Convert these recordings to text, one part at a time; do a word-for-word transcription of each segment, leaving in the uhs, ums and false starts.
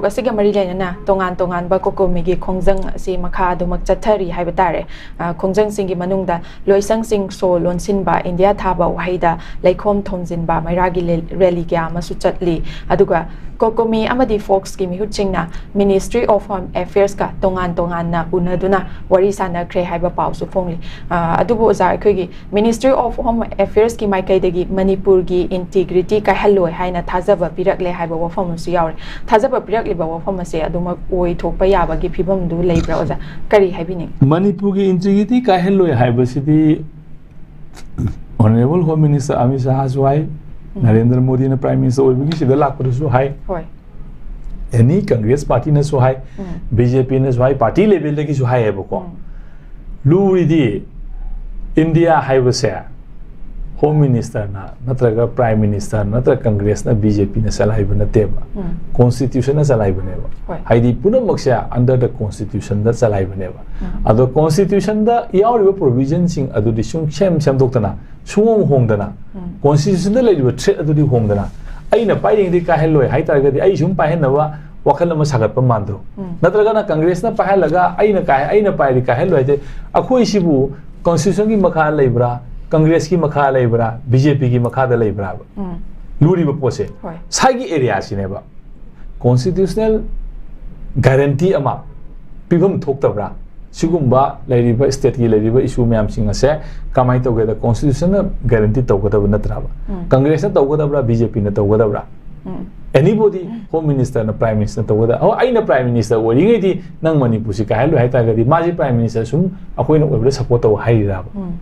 ꯑꯁꯤꯒ ꯃꯔꯤ ꯂꯩꯅꯅ ꯇꯣꯉꯥꯟ ꯇꯣꯉꯥꯟꯕ ꯀꯣꯀꯣꯃꯤꯒꯤ ꯈꯣꯡꯖꯪ ꯑꯁꯤ ꯃꯈꯥ ꯑꯗꯨꯃꯛ ꯆꯠꯊꯔꯤ ꯍꯥꯏꯕ ꯇꯥꯔꯦ꯫ ꯑ, ꯈꯣꯡꯖꯪꯁꯤꯡꯒꯤ ꯃꯅꯨꯡꯗ ꯂꯣꯏꯁꯪꯁꯤꯡ ꯁꯣ ꯂꯣꯟꯁꯤꯟꯕ, ꯏꯟꯗꯤꯌꯥ ꯊꯥꯕ ꯋꯥꯍꯩꯗ ꯂꯩꯈꯣꯝ ꯊꯣꯝꯖꯤꯟꯕ, ꯃꯩꯔꯥꯒꯤ ꯂꯦ-, ꯔꯦꯂꯤ ꯀꯌꯥ ꯑꯃꯁꯨ ꯆꯠꯂꯤ꯫ ꯑꯗꯨꯒ ꯀꯣꯀꯣꯃꯤ ꯑꯃꯗꯤ ꯐꯣꯛꯁꯀꯤ ꯃꯤꯍꯨꯠꯁꯤꯡꯅ Ministry of Home Affairsꯀ ꯇꯣꯉꯥꯟ ꯇꯣꯉꯥꯟꯅ ꯎꯅꯗꯨꯅ ꯋꯥꯔꯤ ꯁꯥꯟꯅꯈ꯭ꯔꯦ ꯍꯥꯏꯕ ꯄꯥꯎꯁꯨ ꯐꯣꯡꯂꯤ꯫ ꯑ, ꯑꯗꯨꯕꯨ ꯑꯣꯖꯥ, ꯑꯩꯈꯣꯏꯒꯤ Ministry of Home Affairsꯀꯤ ꯃꯥꯏꯀꯩꯗꯒꯤ ꯃꯅꯤꯄꯨꯔꯒꯤ integrity ꯀꯥꯏꯍꯜꯂꯣꯏ ꯍꯥꯏꯅ ꯊꯥꯖꯕ ꯄꯤꯔꯛꯂꯦ ꯍꯥꯏꯕ ꯋꯥꯐꯝ ꯑꯃꯁꯨ ꯌꯥꯎꯔꯤ꯫ ꯊꯥꯖꯕ ꯄꯤꯔꯛꯂꯤꯕ ꯋꯥꯐꯝ ꯑꯁꯦ ꯑꯗꯨꯃꯛ ꯑꯣꯏꯊꯣꯛꯄ ꯌꯥꯕꯒꯤ ꯐꯤꯕꯝꯗꯨ ꯂꯩꯕ꯭ꯔꯥ ꯑꯣꯖꯥ? ꯀꯔꯤ ꯍꯥꯏꯕꯤꯅꯤꯡ? ꯃꯅꯤꯄꯨꯔꯒꯤ integrity ꯀꯥꯏꯍꯜꯂꯣꯏ ꯍꯥꯏꯕꯁꯤꯗꯤ Honourable Home Minister ꯑꯃꯤꯠ ꯁꯍꯥꯁꯨ ꯍꯥꯏ, ꯎꯝ꯫ ꯅꯔꯦꯟꯗ꯭ꯔ ꯃꯣꯗꯤꯅ Prime Minister ꯑꯣꯏꯕꯒꯤ ꯁꯤꯗ ꯂꯥꯛꯄꯗꯁꯨ ꯍꯥꯏ, ꯍꯣꯏ꯫ Any Congress partyꯅꯁꯨ ꯍꯥꯏ, ꯎꯝ꯫ BJPꯅꯁꯨ ꯍꯥꯏ, party levelꯗꯒꯤꯁꯨ ꯍꯥꯏꯌꯦꯕꯀꯣ꯫ ꯎꯝ꯫ ꯂꯨꯔꯤꯗꯤ ꯏꯟꯗꯤꯌꯥ ꯍꯥꯏꯕꯁꯦ Home Ministerꯅ ꯅꯠꯇ꯭ꯔꯒ Prime Minister ꯅꯠꯇ꯭ꯔꯒ Congressꯅ BJPꯅ ꯆꯂꯥꯏꯕ ꯅꯠꯇꯦꯕ, ꯎꯝ꯫ Constitutionꯅ ꯆꯂꯥꯏꯕꯅꯦꯕ꯫ ꯍꯣꯏ꯫ ꯍꯥꯏꯗꯤ ꯄꯨꯝꯅꯃꯛꯁꯦ under the Constitutionꯗ ꯆꯂꯥꯏꯕꯅꯦꯕ꯫ ꯎꯝ꯫ ꯑꯗꯣ Constitutionꯗ ꯌꯥꯎꯔꯤꯕ provisionꯁꯤꯡ ꯑꯗꯨꯗꯤ ꯁꯨꯡ ꯁꯦꯝ ꯁꯦꯝꯗꯣꯛꯇꯅ, ꯁꯨꯡꯍꯣꯡ ꯍꯣꯡꯗꯅ, ꯎꯝ꯫ Constitutionꯗ ꯂꯩꯔꯤꯕ threat ꯑꯗꯨꯗꯤ ꯍꯣꯡꯗꯅ, ꯑꯩꯅ ꯄꯥꯏꯔꯤꯉꯩꯗꯤ ꯀꯥꯏꯍꯜꯂꯣꯏ ꯍꯥꯏꯇꯥꯔꯒꯗꯤ ꯑꯩ ꯁꯨꯝ ꯄꯥꯏꯍꯟꯅꯕ ꯋꯥꯈꯜ ꯑꯃ ꯁꯥꯒꯠꯄ ꯃꯥꯟꯗ꯭ꯔꯣ? ꯎꯝ꯫ ꯅꯠꯇ꯭ꯔꯒꯅ Congressꯅ ꯄꯥꯏꯍꯜꯂꯒ ꯑꯩꯅ ꯀꯥꯏ-, ꯑꯩꯅ ꯄꯥꯏꯔꯗꯤ ꯀꯥꯏꯍꯜꯂꯣꯏ ꯍꯥꯏꯗꯤ, ꯑꯩꯈꯣꯏꯁꯤꯕꯨ Constitutionꯒꯤ ꯃꯈꯥ ꯂꯩꯕ꯭ꯔꯥ, Congressꯀꯤ ꯃꯈꯥ ꯂꯩꯕ꯭ꯔꯥ, BJPꯒꯤ ꯃꯈꯥꯗ ꯂꯩꯕ꯭ꯔꯥꯕ? ꯎꯝ꯫ ꯂꯨꯔꯤꯕ ꯄꯣꯠꯁꯦ ꯍꯣꯏ꯫ ꯁꯥꯏꯒꯤ areaꯁꯤꯅꯦꯕ꯫ Constitutional guarantee ꯑꯃ ꯄꯤꯐꯝ ꯊꯣꯛꯇꯕ꯭ꯔꯥ? ꯁꯤꯒꯨꯝꯕ ꯂꯩꯔꯤꯕ stateꯀꯤ ꯂꯩꯔꯤꯕ issue ꯃꯌꯥꯝꯁꯤꯡ ꯑꯁꯦ ꯀꯃꯥꯏꯅ ꯇꯧꯒꯦꯗ, Constitutionꯅ guarantee ꯇꯧꯒꯗꯕ ꯅꯠꯇ꯭ꯔꯕ? ꯎꯝ꯫ Congressꯅ ꯇꯧꯒꯗꯕ꯭ꯔꯥ, BJPꯅ ꯇꯧꯒꯗꯕ꯭ꯔꯥ? ꯎꯝ꯫ Anybody, Home Ministerꯅ Prime Minister ꯇꯧꯒꯗꯕ? ꯍꯣꯏ, ꯑꯩꯅ Prime Minister ꯑꯣꯏꯔꯤꯉꯩꯗꯤ ꯅꯪ ꯃꯅꯤꯄꯨꯔꯁꯤ ꯀꯥꯏꯍꯜꯂꯣꯏ ꯍꯥꯏ ꯇꯥꯔꯒꯗꯤ, ꯃꯥꯁꯤ Prime Minister ꯁꯨꯝ ꯑꯩꯈꯣꯏꯅ ꯑꯣꯏꯕꯗ support ꯇꯧ ꯍꯥꯏꯔꯤꯔꯕ? ꯎꯝ꯫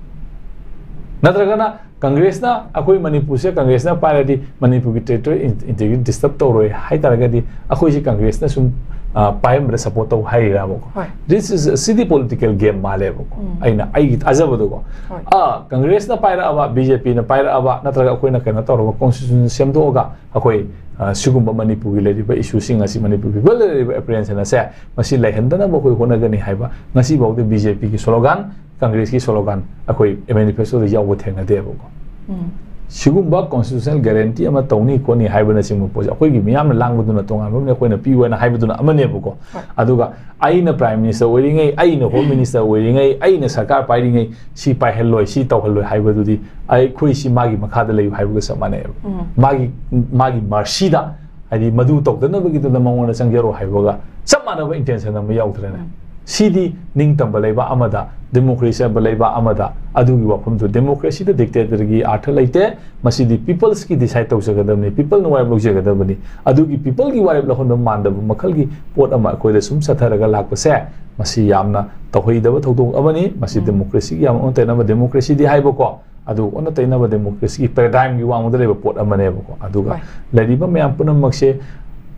ꯅꯠꯇ꯭ꯔꯒꯅ Congressꯅ ꯑꯩꯈꯣꯏ ꯃꯅꯤꯄꯨꯔꯁꯦ Congressꯅ ꯄꯥꯏꯔꯗꯤ ꯃꯅꯤꯄꯨꯔꯒꯤ territorial in-, integrity disturb ꯇꯧꯔꯣꯏ ꯍꯥꯏ ꯇꯥꯔꯒꯗꯤ, ꯑꯩꯈꯣꯏꯁꯤ Congressꯅ ꯁꯨꯝ, ꯑ, ꯄꯥꯏꯔꯝꯕꯗ support ꯇꯧ ꯍꯥꯏꯔꯤꯔꯕꯀꯣ? ꯍꯣꯏ꯫ This is, CD political game ꯃꯥꯜꯂꯦꯕꯀꯣ꯫ ꯎꯝ꯫ ꯑꯩꯅ ꯑꯩꯒꯤ ꯊꯥꯖꯕꯗꯀꯣ꯫ ꯍꯣꯏ꯫ ꯑ, Congressꯅ ꯄꯥꯏꯔꯛꯑꯕ, BJPꯅ ꯄꯥꯏꯔꯛꯑꯕ, ꯅꯠꯇ꯭ꯔꯒ ꯑꯩꯈꯣꯏꯅ ꯀꯩꯅꯣ ꯇꯧꯔꯕ Constitution ꯁꯦꯝꯗꯣꯛꯑꯒ ꯑꯩꯈꯣꯏ, ꯑ, ꯁꯤꯒꯨꯝꯕ ꯃꯅꯤꯄꯨꯔꯒꯤ ꯂꯩꯔꯤꯕ issueꯁꯤꯡ ꯑꯁꯤ, ꯃꯅꯤꯄꯨꯔ people ꯂꯩꯔꯤꯕ apprehension ꯑꯁꯦ ꯃꯁꯤ ꯂꯩꯍꯟꯗꯅꯕ ꯑꯩꯈꯣꯏ ꯍꯣꯠꯅꯒꯅꯤ ꯍꯥꯏꯕ ꯉꯁꯤ ꯐꯥꯎꯗꯤ BJPꯒꯤ slogan, Congressꯀꯤ slogan ꯑꯩꯈꯣꯏ manifestoꯗ ꯌꯥꯎꯕ ꯊꯦꯡꯅꯗꯦꯕꯀꯣ꯫ ꯎꯝ꯫ ꯁꯤꯒꯨꯝꯕ constitutional guarantee ꯑꯃ ꯇꯧꯅꯤ ꯈꯣꯠꯅꯤ ꯍꯥꯏꯕꯅꯆꯤꯡꯕ ꯄꯣꯠꯁꯦ ꯑꯩꯈꯣꯏꯒꯤ ꯃꯤꯌꯥꯝꯅ ꯂꯥꯡꯕꯗꯨꯅ ꯇꯣꯉꯥꯟꯕ ꯑꯃꯅꯤ, ꯑꯩꯈꯣꯏꯅ ꯄꯤꯌꯨ ꯍꯥꯏꯅ ꯍꯥꯏꯕꯗꯨꯅ ꯑꯃꯅꯦꯕꯀꯣ꯫ ꯑꯗꯨꯒ ꯑꯩꯅ Prime Minister ꯑꯣꯏꯔꯤꯉꯩ, ꯑꯩꯅ Home Minister ꯑꯣꯏꯔꯤꯉꯩ, ꯑꯩꯅ ꯁꯔꯀꯥꯔ ꯄꯥꯏꯔꯤꯉꯩ ꯁꯤ ꯄꯥꯏꯍꯜꯂꯣꯏ, ꯁꯤ ꯇꯧꯍꯜꯂꯣꯏ ꯍꯥꯏꯕꯗꯨꯗꯤ ꯑꯩꯈꯣꯏ ꯁꯤ ꯃꯥꯒꯤ ꯃꯈꯥꯗ ꯂꯩꯌꯨ ꯍꯥꯏꯕꯒ ꯆꯞ ꯃꯥꯟꯅꯩꯑꯕ꯫ ꯃꯥꯒꯤ, ꯃꯥꯒꯤ mercyꯗ, ꯍꯥꯏꯗꯤ ꯃꯗꯨ ꯇꯧꯗꯅꯕꯒꯤꯗꯃꯛ ꯃꯉꯣꯟꯗ ꯆꯪꯖꯔꯣ ꯍꯥꯏꯕꯒ ꯆꯞ ꯃꯥꯟꯅꯕ intention ꯑꯃ ꯌꯥꯎꯗ꯭ꯔꯦꯅꯦ꯫ ꯁꯤꯗꯤ ꯅꯤꯡꯇꯝꯕ ꯂꯩꯕꯥꯛ ꯑꯃꯗ, democracy ꯑꯃ ꯂꯩꯕꯥꯛ ꯑꯃꯗ ꯑꯗꯨꯒꯤ ꯋꯥꯐꯝꯗꯨ, democracyꯗ dictatorꯒꯤ ꯑꯥꯔꯊ ꯂꯩꯇꯦ꯫ ꯃꯁꯤꯗꯤ peopleꯁꯀꯤ decide ꯇꯧꯖꯒꯗꯕꯅꯤ, peopleꯅ ꯋꯥꯔꯦꯞ ꯂꯧꯖꯒꯗꯕꯅꯤ꯫ ꯑꯗꯨꯒꯤ peopleꯒꯤ ꯋꯥꯔꯦꯞ ꯂꯧꯍꯟꯕ ꯃꯥꯟꯗꯕ ꯃꯈꯜꯒꯤ ꯄꯣꯠ ꯑꯃ ꯑꯩꯈꯣꯏꯗ ꯁꯨꯝ ꯆꯠꯊꯔꯒ ꯂꯥꯛꯄꯁꯦ, ꯃꯁꯤ ꯌꯥꯝꯅ ꯇꯧꯍꯩꯗꯕ ꯊꯧꯗꯣꯛ ꯑꯃꯅꯤ꯫ ꯃꯁꯤ democracyꯒꯤ ꯌꯥꯝ ꯑꯣꯟꯅ ꯇꯩꯅꯕ, democracyꯗꯤ ꯍꯥꯏꯕꯀꯣ, ꯑꯗꯨ ꯑꯣꯟꯅ ꯇꯩꯅꯕ democracyꯒꯤ paradigmꯒꯤ ꯋꯥꯡꯃꯗ ꯂꯩꯕ ꯄꯣꯠ ꯑꯃꯅꯦꯕꯀꯣ꯫ ꯑꯗꯨꯒ ꯂꯩꯔꯤꯕ ꯃꯌꯥꯝ ꯄꯨꯝꯅꯃꯛꯁꯦ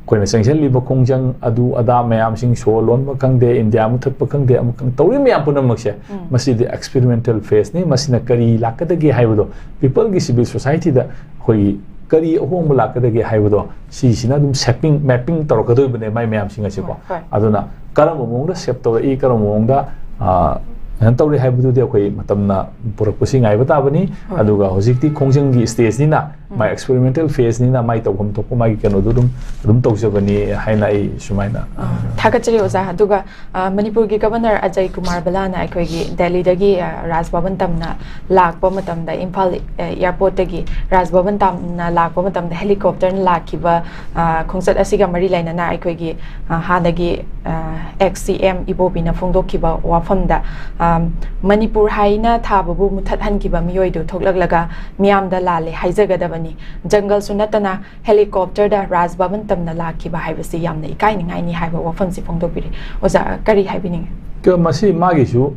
ꯑꯩꯈꯣꯏꯅ ꯆꯪꯁꯤꯜꯂꯤꯕ ꯈꯣꯡꯖꯪ, ꯑꯗꯨ ꯑꯗꯥ ꯃꯌꯥꯝꯁꯤꯡ, ꯁꯣꯔ ꯂꯣꯟꯕ ꯈꯪꯗꯦ, ꯏꯟꯗꯤꯌꯥ ꯃꯨꯊꯠꯄ ꯈꯪꯗꯦ, ꯑꯃꯈꯪ ꯇꯧꯔꯤꯕ ꯃꯌꯥꯝ ꯄꯨꯝꯅꯃꯛꯁꯦ, ꯃꯁꯤꯗꯤ experimental phaseꯅꯤ꯫ ꯃꯁꯤꯅ ꯀꯔꯤ ꯂꯥꯛꯀꯗꯒꯦ ꯍꯥꯏꯕꯗꯣ, peopleꯒꯤ civil societyꯗ ꯑꯩꯈꯣꯏꯒꯤ ꯀꯔꯤ ꯑꯍꯣꯡꯕ ꯂꯥꯛꯀꯗꯒꯦ ꯍꯥꯏꯕꯗꯣ, ꯁꯤꯁꯤꯅ ꯑꯗꯨꯝ shaping, mapping ꯇꯧꯔꯛꯀꯗꯣꯏꯕꯅꯦ ꯃꯥꯏ ꯃꯌꯥꯝꯁꯤꯡ ꯑꯁꯤꯀꯣ꯫ ꯍꯣꯏ, ꯍꯣꯏ꯫ ꯑꯗꯨꯅ ꯀꯔꯝꯕ ꯃꯑꯣꯡꯗ shape ꯇꯧꯔꯛꯏ, ꯀꯔꯝꯕ ꯃꯑꯣꯡꯗ, ꯑ, ꯀꯩꯅꯣ ꯇꯧꯔꯤ ꯍꯥꯏꯕꯗꯨꯗꯤ ꯑꯩꯈꯣꯏ ꯃꯇꯝꯅ ꯄꯨꯔꯛꯄꯁꯤ ꯉꯥꯏꯕ ꯇꯥꯕꯅꯤ꯫ ꯍꯣꯏ꯫ ꯑꯗꯨꯒ ꯍꯧꯖꯤꯛꯇꯤ ꯈꯣꯡꯖꯪꯒꯤ stageꯅꯤꯅ, ꯃꯥꯏ experimental phaseꯅꯤꯅ ꯃꯥꯏ ꯇꯧꯐꯝ ꯊꯣꯛꯄ ꯃꯥꯒꯤ ꯀꯩꯅꯣꯗꯣ ꯑꯗꯨꯝ, ꯑꯗꯨꯝ ꯇꯧꯖꯕꯅꯤ ꯍꯥꯏꯅ ꯑꯩ ꯁꯨꯃꯥꯏꯅ, ꯑ, ꯊꯥꯒꯠꯆꯔꯤ ꯑꯣꯖꯥ꯫ ꯑꯗꯨꯒ, ꯑ, ꯃꯅꯤꯄꯨꯔꯒꯤ Governor ꯑꯖꯌ ꯀꯨꯃꯥꯔ ꯕꯂꯥꯅ ꯑꯩꯈꯣꯏꯒꯤ ꯗꯦꯜꯂꯤꯗꯒꯤ, ꯑ, ꯔꯥꯖ ꯚꯕꯟ ꯇꯝꯅ ꯂꯥꯛꯄ ꯃꯇꯝꯗ, ꯏꯝꯐꯥꯜ, ꯑ, airportꯇꯒꯤ ꯔꯥꯖ ꯚꯕꯟ ꯇꯝꯅ ꯂꯥꯛꯄ ꯃꯇꯝꯗ helicopterꯅ ꯂꯥꯛꯈꯤꯕ, ꯑ, ꯈꯣꯡꯆꯠ ꯑꯁꯤꯒ ꯃꯔꯤ ꯂꯩꯅꯅ ꯑꯩꯈꯣꯏꯒꯤ, ꯑ, ꯍꯥꯟꯅꯒꯤ, ꯑ, ex CM ꯏꯕꯣꯕꯤꯅ ꯐꯣꯡꯗꯣꯛꯈꯤꯕ ꯋꯥꯐꯝꯗ, ꯑ, ꯃꯅꯤꯄꯨꯔ ꯍꯥꯏꯅ ꯊꯥꯕꯕꯨ ꯃꯨꯊꯠꯍꯟꯈꯤꯕ ꯃꯤꯑꯣꯏꯗꯨ ꯊꯣꯛꯂꯛꯂꯒ ꯃꯤꯌꯥꯝꯗ ꯂꯥꯜꯂꯦ ꯍꯥꯏꯖꯒꯗꯕꯅꯤ꯫ ꯖꯪꯒꯜꯁꯨ ꯅꯠꯇꯅ helicopterꯗ ꯔꯥꯖ ꯚꯕꯟ ꯇꯝꯅ ꯂꯥꯛꯈꯤꯕ ꯍꯥꯏꯕꯁꯤ ꯌꯥꯝꯅ ꯏꯀꯥꯏꯅꯤꯡꯉꯥꯏꯅꯤ ꯍꯥꯏꯕ ꯋꯥꯐꯝꯁꯤ ꯐꯣꯡꯗꯣꯛꯄꯤꯔꯤ꯫ ꯑꯣꯖꯥ, ꯀꯔꯤ ꯍꯥꯏꯕꯤꯅꯤꯡꯉꯤ? ꯀ-, ꯃꯁꯤ ꯃꯥꯒꯤꯁꯨ,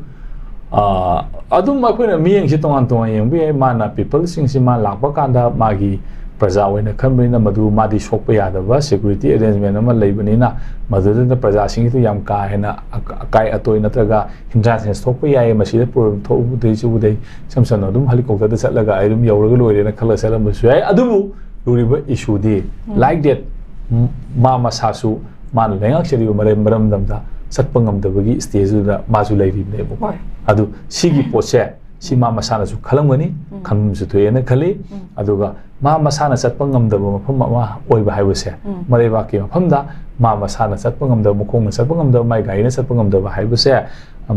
ꯑ, ꯑꯗꯨꯝ ꯑꯩꯈꯣꯏꯅ ꯃꯤꯠꯌꯦꯡꯁꯤ ꯇꯣꯉꯥꯟ ꯇꯣꯉꯥꯟ ꯌꯦꯡꯕ ꯌꯥꯏ꯫ ꯃꯥꯅ peopleꯁꯤꯡꯁꯤ ꯃꯥ ꯂꯥꯛꯄ ꯀꯥꯟꯗ ꯃꯥꯒꯤ ꯄ꯭ꯔꯖꯥ ꯑꯣꯏꯅ ꯈꯟꯕꯅꯤꯅ ꯃꯗꯨ ꯃꯥꯗꯤ ꯁꯣꯛꯄ ꯌꯥꯗꯕ security arrangement ꯑꯃ ꯂꯩꯕꯅꯤꯅ ꯃꯗꯨꯗꯨꯅ ꯄ꯭ꯔꯖꯥꯁꯤꯡꯁꯤꯗ ꯌꯥꯝ ꯀꯥ ꯍꯦꯟꯅ ꯑꯀ-, ꯑꯀꯥꯏ ꯑꯇꯣꯏ ꯅꯠꯇ꯭ꯔꯒ hindrance ꯊꯣꯛꯄ ꯌꯥꯏ꯫ ꯃꯁꯤꯗ problem ꯊꯣꯛꯎꯕꯗꯩ ꯆꯨꯕꯗꯩ ꯏꯁꯝ ꯁꯝꯅ ꯑꯗꯨꯝ helicopterꯗ ꯆꯠꯂꯒ ꯑꯩ ꯑꯗꯨꯝ ꯌꯧꯔꯒ ꯂꯣꯏꯔꯦꯅ ꯈꯜꯂ ꯆꯠꯂꯝꯕꯁꯨ ꯌꯥꯏ꯫ ꯑꯗꯨꯕꯨ ꯂꯨꯔꯤꯕ issueꯗꯤ like that, ꯃ-, ꯃꯥ ꯃꯁꯥꯁꯨ ꯃꯥꯅ ꯂꯩꯉꯥꯛꯆꯔꯤꯕ ꯃꯔꯝ, ꯃꯔꯝꯗꯝꯗ ꯆꯠꯄ ꯉꯝꯗꯕꯒꯤ stageꯗꯨꯗ ꯃꯥꯁꯨ ꯂꯩꯔꯤꯕꯅꯦꯕꯀꯣ꯫ ꯍꯣꯏ꯫ ꯑꯗꯨ ꯁꯤꯒꯤ ꯄꯣꯠꯁꯦ ꯁꯤ ꯃꯥ ꯃꯁꯥꯅꯁꯨ ꯈꯜꯂꯝꯒꯅꯤ, ꯎꯝ꯫ ꯈꯟꯐꯝꯁꯨ ꯊꯣꯛꯑꯦꯅ ꯈꯜꯂꯤ꯫ ꯎꯝ꯫ ꯑꯗꯨꯒ ꯃꯥ ꯃꯁꯥꯅ ꯆꯠꯄ ꯉꯝꯗꯕ ꯃꯐꯝ ꯑꯃ ꯑꯣꯏꯕ ꯍꯥꯏꯕꯁꯦ, ꯎꯝ꯫ ꯃꯔꯩꯕꯥꯛꯀꯤ ꯃꯐꯝꯗ ꯃꯥ ꯃꯁꯥꯅ ꯆꯠꯄ ꯉꯝꯗꯕ, ꯃꯈꯣꯡꯅ ꯆꯠꯄ ꯉꯝꯗꯕ, ꯃꯥꯏ ꯒꯥꯔꯤꯅ ꯆꯠꯄ ꯉꯝꯗꯕ ꯍꯥꯏꯕꯁꯦ,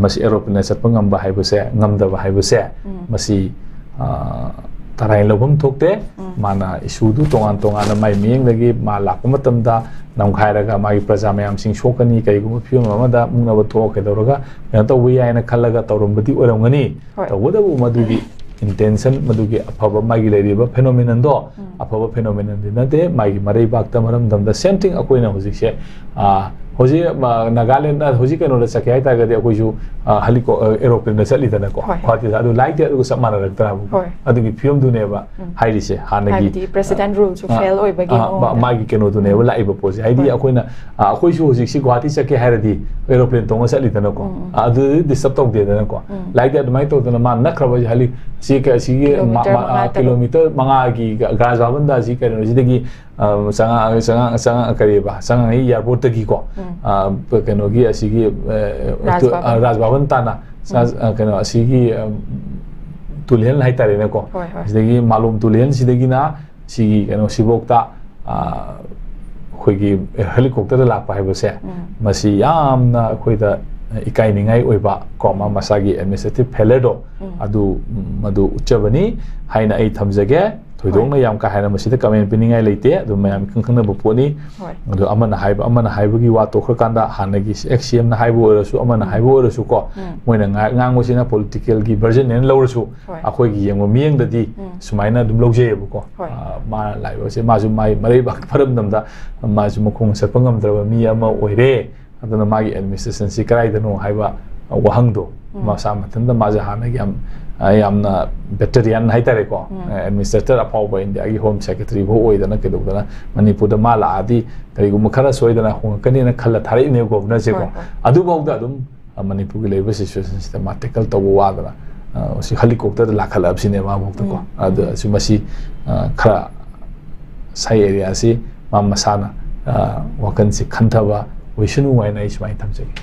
ꯃꯁꯤ aeroplane ꯆꯠꯄ ꯉꯝꯕ ꯍꯥꯏꯕꯁꯦ, ꯉꯝꯗꯕ ꯍꯥꯏꯕꯁꯦ, ꯎꯝ꯫ ꯃꯁꯤ, ꯑ, ꯇꯔꯥꯏꯅ ꯂꯧꯐꯝ ꯊꯣꯛꯇꯦ꯫ ꯎꯝ꯫ ꯃꯥꯅ issue ꯗꯨ ꯇꯣꯉꯥꯟ ꯇꯣꯉꯥꯟꯅ ꯃꯥꯏ ꯃꯤꯠꯌꯦꯡꯗꯒꯤ ꯃꯥ ꯂꯥꯛꯄ ꯃꯇꯝꯗ ꯅꯝꯈꯥꯏꯔꯒ ꯃꯥꯒꯤ ꯄ꯭ꯔꯖꯥ ꯃꯌꯥꯝꯁꯤꯡ ꯁꯣꯛꯀꯅꯤ, ꯀꯔꯤꯒꯨꯝꯕ ꯐꯤꯕꯝ ꯑꯃꯗ ꯃꯨꯛꯅꯕ ꯊꯣꯛꯑ ꯀꯩꯗꯧꯔꯒ ꯀꯩꯅꯣ ꯇꯧꯕ ꯌꯥꯏꯅ ꯈꯜꯂꯒ ꯇꯧꯔꯝꯕꯗꯤ ꯑꯣꯏꯔꯝꯒꯅꯤ꯫ ꯍꯣꯏ꯫ ꯇꯧꯕꯇꯕꯨ ꯃꯗꯨꯒꯤ intention, ꯃꯗꯨꯒꯤ ꯑꯐꯕ ꯃꯥꯒꯤ ꯂꯩꯔꯤꯕ phenomenon ꯗꯣ ꯎꯝ꯫ ꯑꯐꯕ phenomenon ꯗꯤ ꯅꯠꯇꯦ꯫ ꯃꯥꯒꯤ ꯃꯔꯩꯕꯥꯛꯇ ꯃꯔꯝꯗꯝꯗ same thing ꯑꯩꯈꯣꯏꯅ ꯍꯧꯖꯤꯛꯁꯦ, ꯑ, ꯍꯧꯖꯤꯛ, ꯑ, ꯅꯥꯒꯥꯂꯦꯟꯗ ꯍꯧꯖꯤꯛ ꯀꯩꯅꯣꯗ ꯆꯠꯀꯦ ꯍꯥꯏꯇꯥꯔꯒꯗꯤ ꯑꯩꯈꯣꯏꯁꯨ, ꯑ, ꯍꯦꯂꯤꯀꯣ-, ꯑ, aeroplane ꯗ ꯆꯠꯂꯤꯗꯅꯀꯣ, ꯍꯣꯏ꯫ ꯒꯨꯋꯥꯍꯥꯇꯤꯗ꯫ ꯑꯗꯨ ꯂꯥꯏꯛꯇꯤ ꯑꯗꯨꯒ ꯆꯞ ꯃꯥꯟꯅꯔꯛꯇ꯭ꯔꯥꯕ? ꯍꯣꯏ꯫ ꯑꯗꯨꯒꯤ ꯐꯤꯕꯝꯗꯨꯅꯦꯕ ꯎꯝ꯫ ꯍꯥꯏꯔꯤꯁꯦ꯫ ꯍꯥꯟꯅꯒꯤ, ꯍꯥꯏꯕꯗꯤ president rule ꯁꯨ ꯑ, fail ꯑꯣꯏꯕꯒꯤ ꯑ, ꯃꯥ-, ꯃꯑꯣꯡꯗ꯫ ꯃꯥꯒꯤ ꯀꯩꯅꯣꯗꯨꯅꯦꯕ ꯎꯝ꯫ ꯂꯥꯛꯏꯕ ꯄꯣꯠꯁꯦ꯫ ꯍꯥꯏꯗꯤ ꯍꯣꯏ꯫ ꯑꯩꯈꯣꯏꯅ, ꯑ, ꯑꯩꯈꯣꯏꯁꯨ ꯍꯧꯖꯤꯛꯁꯤ ꯒꯨꯋꯥꯍꯥꯇꯤ ꯆꯠꯀꯦ ꯍꯥꯏꯔꯗꯤ aeroplane ꯇꯣꯡꯉ ꯆꯠꯂꯤꯗꯅꯀꯣ꯫ ꯎꯝ, ꯎꯝ꯫ ꯑ, ꯑꯗꯨꯗꯤ disturb ꯇꯧꯗꯦꯗꯅꯀꯣ꯫ ꯎꯝ꯫ ꯂꯥꯏꯛꯇꯤ ꯑꯗꯨꯃꯥꯏꯅ ꯇꯧꯗꯅ ꯃꯥ ꯅꯛꯈ꯭ꯔꯕ ꯍꯧꯖꯤꯛ ꯁꯤ ꯀ-, ꯁꯤꯒꯤ ꯃꯥ-, ꯀꯤꯂꯣꯃꯤꯇꯔ ꯃꯥ-, ꯑ, ꯃꯉꯥ, ꯇꯔꯨꯛ꯫ ꯀꯤꯂꯣꯃꯤꯇꯔ ꯃꯉꯥꯒꯤ ꯒ-, ꯒ꯭ꯔꯥꯁ ꯚꯕꯟꯗ ꯑꯁꯤ ꯀꯩꯅꯣꯁꯤꯗꯒꯤ, ꯑ, ꯆꯉꯥ-, ꯆꯉꯥ-, ꯆꯉꯥ-, ꯀꯔꯤꯕ, ꯆꯉꯥꯡꯉꯩ airport ꯇꯒꯤꯀꯣ, ꯎꯝ꯫ ꯑ, ꯀꯩꯅꯣꯒꯤ ꯑꯁꯤꯒꯤ, ꯑ, ꯔꯥꯖ ꯇꯨ-, ꯑ, ꯚꯕꯟ꯫ ꯔꯥꯖ ꯚꯕꯟ ꯇꯥꯅ ꯁ-, ꯎꯝ꯫ ꯑ, ꯀꯩꯅꯣ ꯑꯁꯤꯒꯤ, ꯑ, ꯇꯨꯂꯤꯍꯜ ꯍꯥꯏꯇꯥꯔꯦꯅꯦꯀꯣ꯫ ꯍꯣꯏ, ꯍꯣꯏ꯫ ꯁꯤꯗꯒꯤ ꯃꯥꯂꯣꯝ ꯇꯨꯂꯤꯍꯜꯁꯤꯗꯒꯤꯅ ꯁꯤꯒꯤ ꯀꯩꯅꯣ ꯁꯤꯐꯥꯎꯇ, ꯑ, ꯑꯩꯈꯣꯏꯒꯤ helicopter ꯗ ꯂꯥꯛꯄ ꯍꯥꯏꯕꯁꯦ, ꯎꯝ꯫ ꯃꯁꯤ ꯌꯥꯝꯅ ꯑꯩꯈꯣꯏꯗ ꯏꯀꯥꯏꯅꯤꯡꯉꯥꯏ ꯑꯣꯏꯕ ꯀꯣ, ꯃꯥ ꯃꯁꯥꯒꯤ administrative failure ꯗꯣ, ꯎꯝ꯫ ꯑꯗꯨ, ꯃꯗꯨ ꯎꯠꯆꯕꯅꯤ ꯍꯥꯏꯅ ꯑꯩ ꯊꯝꯖꯒꯦ꯫ ꯊꯣꯏꯗꯣꯛꯅ ꯍꯣꯏ꯫ ꯌꯥꯝ ꯀꯥ ꯍꯦꯟꯅ ꯃꯁꯤꯗ comment ꯄꯤꯅꯤꯡꯉꯥꯏ ꯂꯩꯇꯦ꯫ ꯑꯗꯨꯝ ꯃꯌꯥꯝ ꯏꯈꯪ ꯈꯪꯅꯕ ꯄꯣꯠꯅꯤ꯫ ꯍꯣꯏ꯫ ꯑꯗꯣ ꯑꯃꯅ ꯍꯥꯏꯕ, ꯑꯃꯅ ꯍꯥꯏꯕꯒꯤ ꯋꯥ ꯇꯣꯛꯈ꯭ꯔꯀꯥꯟꯗ ꯍꯥꯟꯅꯒꯤ ex C M ꯅ ꯍꯥꯏꯕ ꯑꯣꯏꯔꯁꯨ, ꯑꯃꯅ ꯎꯝ꯫ ꯍꯥꯏꯕ ꯑꯣꯏꯔꯁꯨꯀꯣ, ꯎꯝ꯫ ꯃꯣꯏꯅ ꯉꯥ-, ꯉꯥꯡꯕꯁꯤꯅ political ꯒꯤ version ꯅꯦꯅ ꯂꯧꯔꯁꯨ, ꯍꯣꯏ꯫ ꯑꯩꯈꯣꯏꯒꯤ ꯌꯦꯡꯕ ꯃꯤꯠꯌꯦꯡꯗꯗꯤ ꯎꯝ꯫ ꯁꯨꯃꯥꯏꯅ ꯑꯗꯨꯝ ꯂꯧꯖꯩꯌꯦꯕꯀꯣ꯫ ꯍꯣꯏ꯫ ꯑ, ꯃꯥꯅ ꯂꯥꯛꯏꯕꯁꯦ, ꯃꯥꯁꯨ ꯃꯥꯏ ꯃꯔꯩꯕꯥꯛ ꯐꯔꯝꯗꯝꯗ ꯃꯥꯁꯨ ꯃꯈꯣꯡ ꯆꯠꯄ ꯉꯝꯗ꯭ꯔꯕ ꯃꯤ ꯑꯃ ꯑꯣꯏꯔꯦ꯫ ꯑꯗꯨꯅ ꯃꯥꯒꯤ administration ꯁꯤ ꯀꯗꯥꯏꯗꯅꯣ ꯍꯥꯏꯕ ꯋꯥꯍꯪꯗꯣ ꯎꯝ꯫ ꯃꯁꯥ ꯃꯊꯟꯇ ꯃꯥꯁꯦ ꯍꯥꯟꯅꯒꯤ ꯌꯥꯝ, ꯑ, ꯌꯥꯝꯅ veteran ꯍꯥꯏꯇꯥꯔꯦꯀꯣ, ꯎꯝ꯫ ꯑ, administrator ꯑꯐꯥꯎꯕ ꯏꯟꯗꯤꯌꯥꯒꯤ Home Secretary ꯐꯥꯎ ꯑꯣꯏꯗꯅ ꯀꯩꯗꯧꯗꯅ ꯃꯅꯤꯄꯨꯔꯗ ꯃꯥ ꯂꯥꯛꯑꯗꯤ ꯀꯔꯤꯒꯨꯝꯕ ꯈꯔ ꯁꯣꯏꯗꯅ ꯍꯣꯡꯉꯛꯀꯅꯤꯅ ꯈꯜꯂ ꯊꯥꯔꯛꯏꯅꯦ ꯒꯣꯕꯔꯅꯔꯁꯦꯀꯣ꯫ ꯍꯣꯏ, ꯍꯣꯏ꯫ ꯑꯗꯨꯐꯥꯎꯗ ꯑꯗꯨꯝ, ꯑ, ꯃꯅꯤꯄꯨꯔꯒꯤ ꯂꯩꯔꯤꯕ situation ꯁꯤꯗ ꯃꯥ tackle ꯇꯧꯕ ꯋꯥꯗꯅ, ꯑ, ꯁꯤ helicopter ꯗ ꯂꯥꯛꯈꯠꯂꯛꯑꯕꯁꯤꯅꯦ ꯃꯥꯐꯥꯎꯗꯀꯣ꯫ ꯎꯝ꯫ ꯑꯗꯨ ꯎꯝ꯫ ꯑꯁꯤ ꯃꯁꯤ, ꯑ, ꯈꯔ ꯁꯥꯏ area ꯁꯤ ꯃꯥ ꯃꯁꯥꯅ, ꯑ, ꯋꯥꯈꯜꯁꯤ ꯈꯟꯊꯕ ꯑꯣꯏꯁꯅꯨ ꯍꯥꯏꯅ ꯑꯩ ꯁꯨꯃꯥꯏꯅ ꯊꯝꯖꯒꯦ꯫